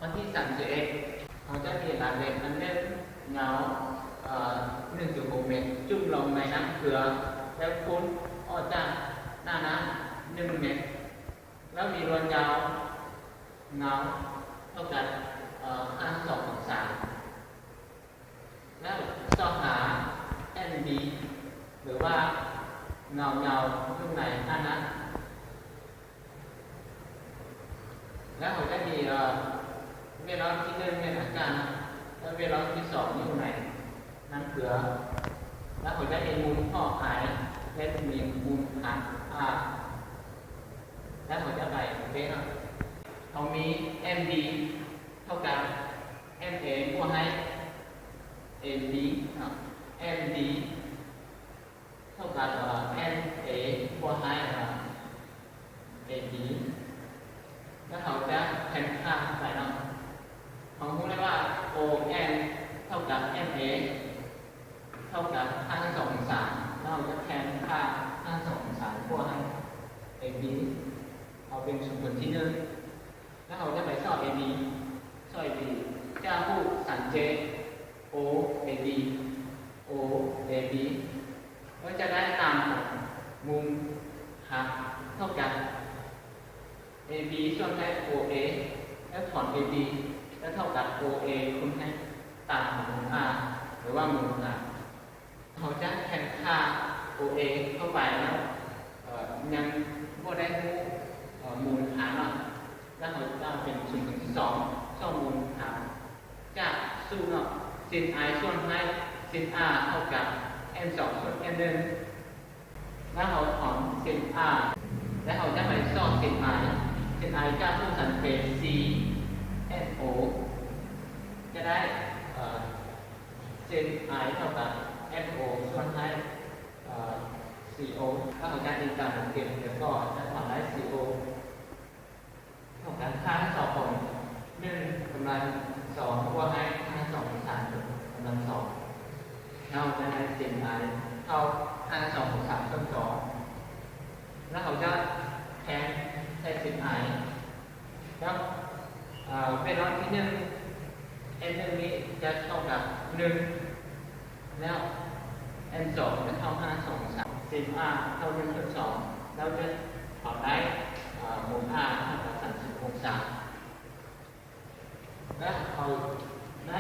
ວັນທີສາມສິບເອັດ ເຮົາຈະມີລາກເຫຼັກອັນໜຶ່ງ ຍາວ ເອີ ໜຶ່ງຈຸດຫົກແມັດ ຈຸ່ມລົງໃນນ້ຳເກືອ ແລ້ວຂຸດອອກຈາກໜ້ານ້ຳໜຶ່ງແມັດ ແລ້ວມີລວດຍາວເງົາເທົ່າກັນ ເອີ ຫ້າສິບສອງອົງສາ. ແລ້ວຊອກຫາແອນບີ ຫຼືວ່າເງົາເງົາຢູ່ໃນອັນນັ້ນ. ແລ້ວເຮົາຈະມີ ເອີ ເວລອດທີໜຶ່ງແມ່ນອາກາດເນາະ ແລ້ວເວລອດທີສອງຢູ່ໃນນ້ຳເກືອ ແລ້ວເຮົາຈະມີມູນຮອກອາຍ ແລະ ມີມູນຮາກອາ ແລ້ວເຮົາຈະໄປເປັນເນາະ ເຮົາມີແອນບີເທົ່າກັບ ແອນເອບວກໃຫ້ເອບີເນາະ ແອນບີເທົ່າກັບ ເອີ ແອນເອບວກໃຫ້ ເອີ ເອບີ ແລ້ວເຮົາຈະແທນຄ່າເຂົ້າໄປເນາະ ເຮົາຮູ້ແລ້ວວ່າໂອແອນເທົ່າກັບແອນເອເທົ່າກັບຫ້າສິບສອງອົງສາ ແລ້ວເຮົາຈະແທນຄ່າຫ້າສິບສອງອົງສາບວກໃຫ້ເອບີ ເອົາເປັນສົມຜົນທີໜຶ່ງ. ແລ້ວເຮົາຈະໄປຊອກເອບີ ຊອກເອບີ ຈະຮູ້ສັງເກດໂອເອບີ ໂອເອບີ ແລ້ວຈະໄດ້ຕາມຂອງມຸມຫັກເທົ່າກັບເອບີສ່ວນໃຫ້ໂອເອ ແລະ ຖອນເອບີ ແລ້ວເທົ່າກັບໂອເອຄູນໃຫ້ຕາມຂອງມຸມອາ ຫຼືວ່າມຸມອາ. ເຮົາຈະແທນຄ່າໂອເອເຂົ້າໄປແລ້ວ ເອີ ຍັງບໍ່ໄດ້ຮູ້ ເອີ ມູນຫາເນາະ ແລ້ວເຮົາຈະເອົາເປັນສົມຜົນທີສອງ ສອງມູນຫາຈາກສູດເນາະ ເສັ້ນອາຍສ່ວນໃຫ້ເສັ້ນອາເທົ່າກັບແອນສອງສ່ວນແອນໜຶ່ງ ແລ້ວເຮົາຖອນເສັ້ນອາ ແລ້ວເຮົາຈະໄປຊອກເສັ້ນອາຍ ເສັ້ນອາຍຈະຮູ້ສັງເກດຊີແອນໂອ ຈະໄດ້ ເອີ ເສັ້ນອາຍເທົ່າກັບແອນໂອສ່ວນໃຫ້ ເອີ ຊີໂອ ແລ້ວເຮົາຈະຕິດຕາມເກັບ ແລ້ວກໍຈະຖອນໄດ້ຊີໂອເທົ່າກັນຄ່າສອງຂອງໜຶ່ງກຳລັງສອງບວກໃຫ້ຄ່າສອງຂອງສາມກຳລັງສອງ ແລ້ວເຮົາຈະໄດ້ເສັ້ນອາຍເທົ່າຄ່າສອງຂອງສາມສ່ວນສອງ ແລ້ວເຮົາຈະແທນໃສ່ເສັ້ນອາຍ ແລ້ວ ເອີ ເວລອດທີໜຶ່ງ ແອນໜຶ່ງນີ້ຈະເທົ່າກັບໜຶ່ງ ແລ້ວແອນສອງຈະເທົ່າຫ້າສິບສອງ ເສັ້ນອາເທົ່າໜຶ່ງສ່ວນສອງ ແລ້ວຈະເຮົາໄດ້ ເອີ ມູນອາເທົ່າກັບສາມສິບອົງສາ ແລ້ວເຮົາໄດ້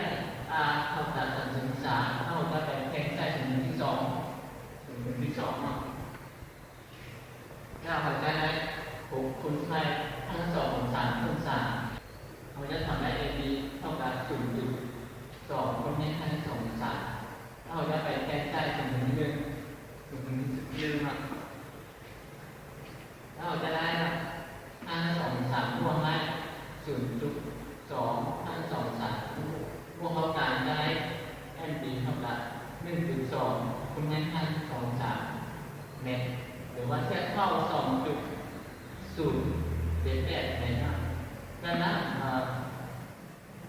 ອາເທົ່າກັບສາມສິບອົງສາ ເຮົາຈະໄປແທນໃສ່ສົມຜົນທີສອງ ສົມຜົນທີສອງເນາະ ແລ້ວເຮົາຈະໄດ້ຫົກຄູນໃສ່ຫ້າສິບສອງອົງສາຄູນສາມ ເຮົາຈະຖອນໄດ້ເອບີເທົ່າກັບສູນຈຸດສອງຄູນໃຫ້ຫ້າສິບສອງອົງສາ ແລ້ວເຮົາຈະໄປແທນໃສ່ສົມຜົນທີໜຶ່ງ ສົມຜົນທີໜຶ່ງເນາະ ແລ້ວເຮົາຈະໄດ້ເນາະ ຫ້າສິບສອງອົງສາບວກໃຫ້ສູນຈຸດສອງຫ້າສິບສອງອົງສາ ບວກເຂົ້າກັນຈະໄດ້ແອນບີເທົ່າກັບໜຶ່ງຈຸດສອງຄູນໃຫ້ຫ້າສິບສອງອົງສາແມັດ ຫຼືວ່າທຽບເທົ່າສອງຈຸດສູນເຈັດແປດແມັດເນາະ ດັ່ງນັ້ນ ເອີ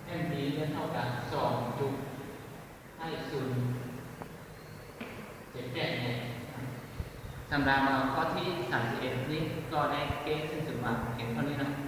ແອນບີຈະເທົ່າກັບສອງຈຸດໃຫ້ສູນເຈັດແປດແມັດ. ສຳລັບຂໍ້ທີສາມສິບເອັດນີ້ກໍໄດ້ເກນເສັ້ນສູນມາພຽງເທົ່ານີ້ເນາະ.